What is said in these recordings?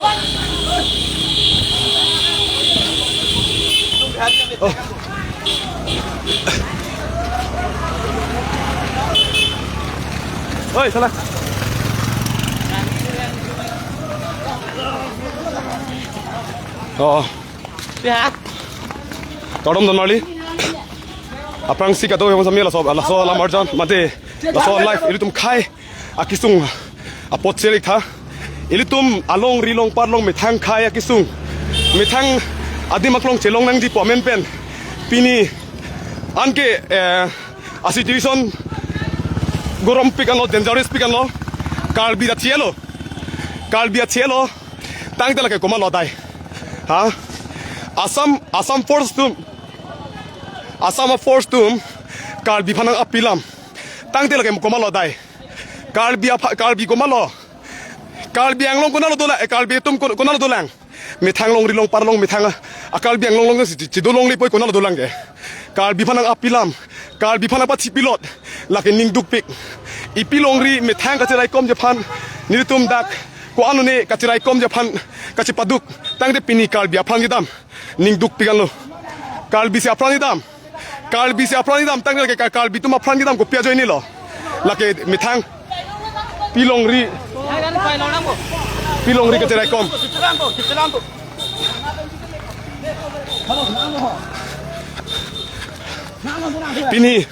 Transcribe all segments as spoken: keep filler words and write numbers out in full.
Oh. Oi, salah. Oh. Ya. Kardom don marli. Aphrangsi kadokave samya laso, laso alam arjan mate laso live ilitum khei akesung apot chelik tha. Ilitum alongri longpat along methang khei akesung, methang adim aklong chelong nangji pu amen pen pini anke, eh, a situation gorom pik anlo, dangerous pik anlo. Karbi ta thi-elo. Karbi ta thi-elo. Tangte lake komatlo dai. Ha? Assam, Assam Force atum, Assam Force atum Karbi aphan nang-api alam. Tangte lake komatlo dai. Karbi apha-, Karbi komatlo. Karbi Anglong konatlo dolang, eh, Karbi atum kon-, konatlo dolang. Methang longri longpat along methang a, a Karbi Anglong along si, si, si dolongle poi konatlo dolang ke. Karbi aphan nang-api alam, Karbi aphan nangpathipilot, lake ning dukpik. Ipi longri methang kacheraikomji aphan, nelitum dak ko-an lone kacheraikomji aphan kachepaduk, tangte pini Karbi aphrang kedam ning dukpik anlo. Karbisi aphrang kedam. Karbisi aphrang kedam, tangte lake Ka-, Karbi atum aphrang kedam kopi ajoinelo. Lake methang. Pi longri. Pi longri kacheraikom. Pini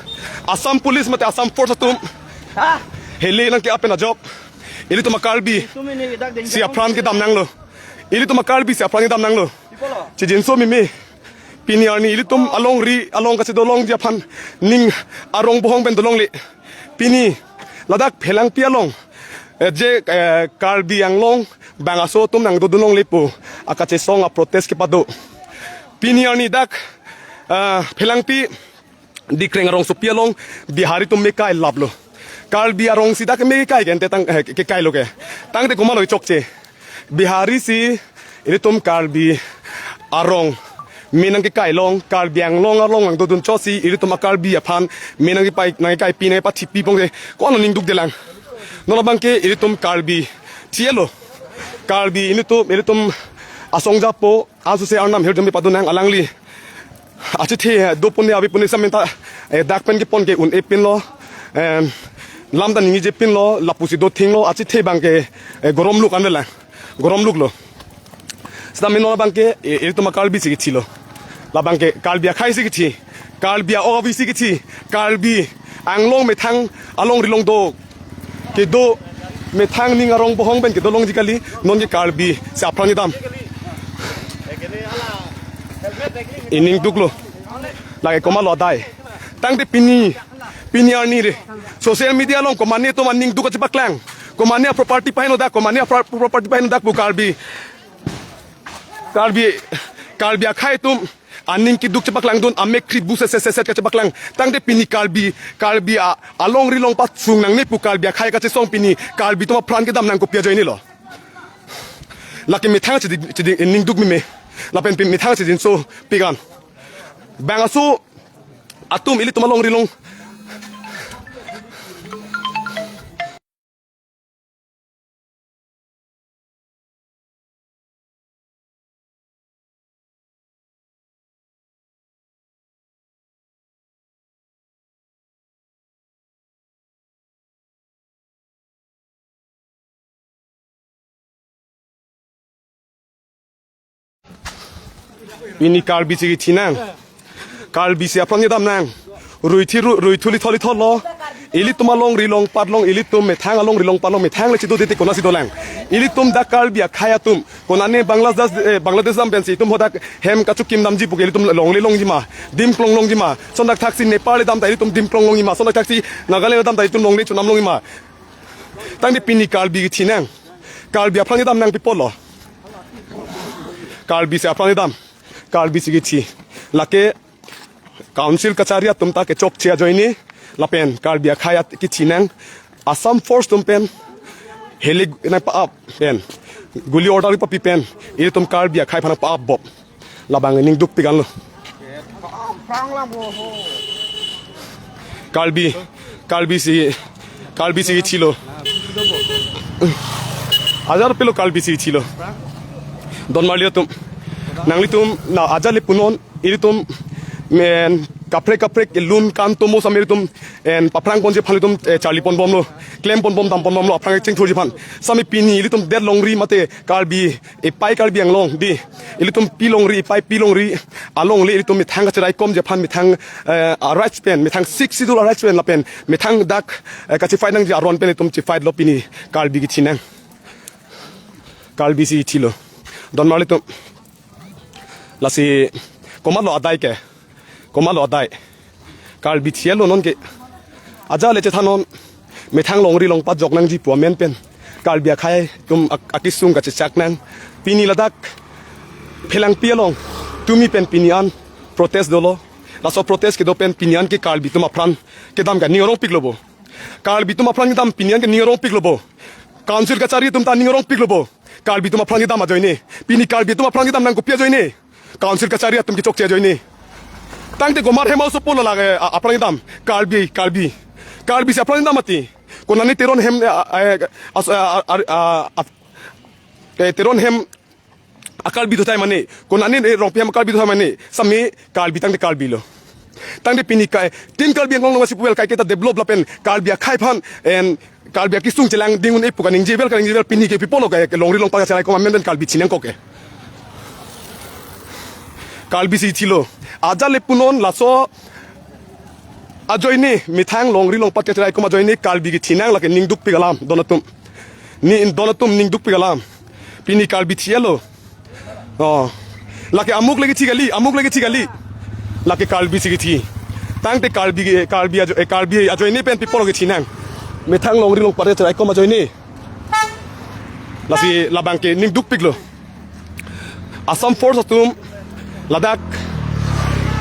Assam Police mate Assam Force atum hele nangke-ap pen ajok ilitum a Karbisi aphrang kedam nanglo. Ilitum a Karbisi aphrang kedam nanglo. Chejinso meme. Pini arni ilitum alongri along kachedolongji aphan ning arong bohong pen dolongle. Pini ladak Phelangpi along, eh, je, eh, Karbi Anglong bangso atum nangdodun longle pu akachesong a protest kepado. Pini arni dak, eh, Phelangpi Dikreng arongsopi along Bihari atum me kai laplo. Karbi arong si dak me kai ke ante tang, eh, ke, kekailo ke. Tangte komatlo chokche. Bihari si ilitum Karbi arong me nangkekai long, Karbi Anglong along nangdodun chot si ilitum a Karbi aphan me nangkepai, nangkekaipi, nangkepathipi pong de. Ko-an ning dukdelang. Non labang ke ilitum Karbi thi-elo. Karbi ilitum, ilitum asong japo, asuse arnam hirjami padun nang alangli. Achethe, eh, do pune ave pune samenta, eh, dak pen kepon ke un-e pinlo, em, lam ta ningjeje pinlo, lapusi do thinglo, achethe abang ke, eh, gorom luk anle lang, gorom luklo. Seta me non labang ke, eh, ilitum a Karbisi kethilo. Labang ke Karbi akhei si kethi, Karbi a-ok avi si kethi, Karbi Anglong methang alongri along do kedo methang ning arong bohong pen kedolongji kali, non ke Karbisi aphrang kedam. Ining duklo. Lake komatlo dai. Tangte pini, pini arni re. Social media along komane atum aning duk kachepaklang. Komane a property paheno dak, komane a pro-, property paheno dak pu Karbi. Karbi, Karbi akhei atum aning keduk chepaklangdun, amek krip bu set set set set kachepaklang. Tangte pini Karbi, Karbi a, alongri longpat sung nangne pu Karbi akhei kachesong pini Karbi atum aphrang kedam nang kopi ajoinelo. Lake methang chedi, chedi ning duk meme. Lapen pini methang chedinso pigan. Bangso atum ilitum alongri along Pini Karbisi kethi nang. Karbisi aphrang kedam nang. Ruithi ru-, ruithu lithol lithol lo. Ilitum alongri longpat along, ilitum methang alongri longpat along, methang le chido dete konatsi dolang. Ilitum dak Karbi akhei atum. Konane Bangladesh, eh, Bangladesh dam pensi itum hodak hem kachukim damji pu ke ilitum longle longjima. Dim klong longjima. Sondak thaksi Nepal dam ta ilitum dim klong longjima. Sondak thaksi Nagaland dam ta ilitum longle chonam longjima. Tangte pini Karbi kethi nang. Karbi aphrang kedam nang pi apotlo. Karbisi aphrang kedam. Karbisi kethi. Lake Council kachari atum ta kechokche ajoine lapen Karbi akhei at kethi nang Assam Force atum pen hele nangpa-ap pen guli order papi pen ilitum Karbi akhei aphan pa-ap bop. Labang ning dukpik anlo. Karbi, Karbisi, Karbisi kethilo. Ajar pelo Karbisi kethilo. Don marli atum, nanglitum na ajat le punon, ilitum men kaprek kaprek lun kan tomo sami ilitum en paphrang ponji aphan ilitum, eh, charli pon bomlo, klem pon bom, dam pon bomlo, aphrang chingthurji aphan. Sami pini ilitum det longri mate Karbi, ipai Karbi Anglong di, ilitum pi longri, ipai pi longri along le ilitum methang kacheraikomji aphan, methang, eh, a-rights pen, methang Sixth Schedule a-rights pen lapen methang dak, eh, kachefight nangji aron pen ilitum chefight lo pini Karbi kethinang. Karbi si thilo. Don marli atum. Lasi komatlo adai ke? Komatlo adai? Karbi thilo non ke. Ajat le chethanon. Methang longri longpat jok nangji pu amen pen Karbi akhei atum ak-, akesung kachechak nang. Pini ladak Phelangpi along tumi pen pini an protest dolo. Laso protest kedo pen pini an ke Karbi atum apran kedam ke ning arong piklo bo. Karbi atum apran kedam pini an ke ning arong piklo bo. Council kachari atum ta ning arong piklo bo. Karbi atum apran kedam ajoine. Pini Karbi atum apran kedam nang kopi ajoine? Council kachari atum kechokche ajoine. Tangte Gomar Hema Osopo lo lake, a-, apran kedam. Karbi, Karbi. Karbi si apran kedam mati. Konane Teron hem, a, a, a, as-, a, a, a, a, eh, Teron hem a-Karbi dothai mane. Konane, eh, Rongpi hem a-Karbi dothai mane. Sami Karbi tangte Karbi lo. Tangte pini kai, tin Karbi Anglong nang si puvel kai kita develop lapen Karbi akhei aphan, en Karbi akesung chelang ding un-e pu kaningje vel, kaningje vel pini ke pi apotlo kai, ke longri longpat kacheraikom amen pen Karbi chinang kok ke. Karbi si thilo. Ajat le punon laso ajoine, methang longri longpat kacheraikom ajoine Karbi kethinang lake ning dukpik alam, don atum. Ni don atum ning dukpik alam. Pini Karbi thilo. Oh. Lake amuk le kethi kali, amuk le kethi kali. Lake Karbi si kethi. Tangte Karbi ke, Karbi ajo, eh, Karbi ajoine pen pi apotlo kethinang? Methang longri longpat kacheraikom ajoine. Lasi labang ke ning dukpiklo. Assam Force atum ladak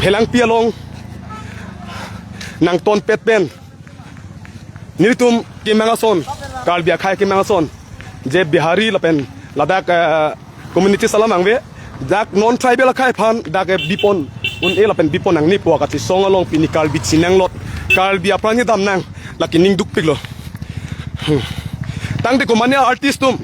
Phelangpi along nangtonpet pen nelitum kemang ason, Karbi akhei kemang ason, je Bihari lapen ladak, eh, community alam vangve, dak non tribal akhei aphan dak, eh, bipon un-e lapen bipon nangne pu akachesong along pini Karbi chinanglot, Karbi apran kedam nang, lake ning dukpiklo. Hmm. Tangte komane artist atum,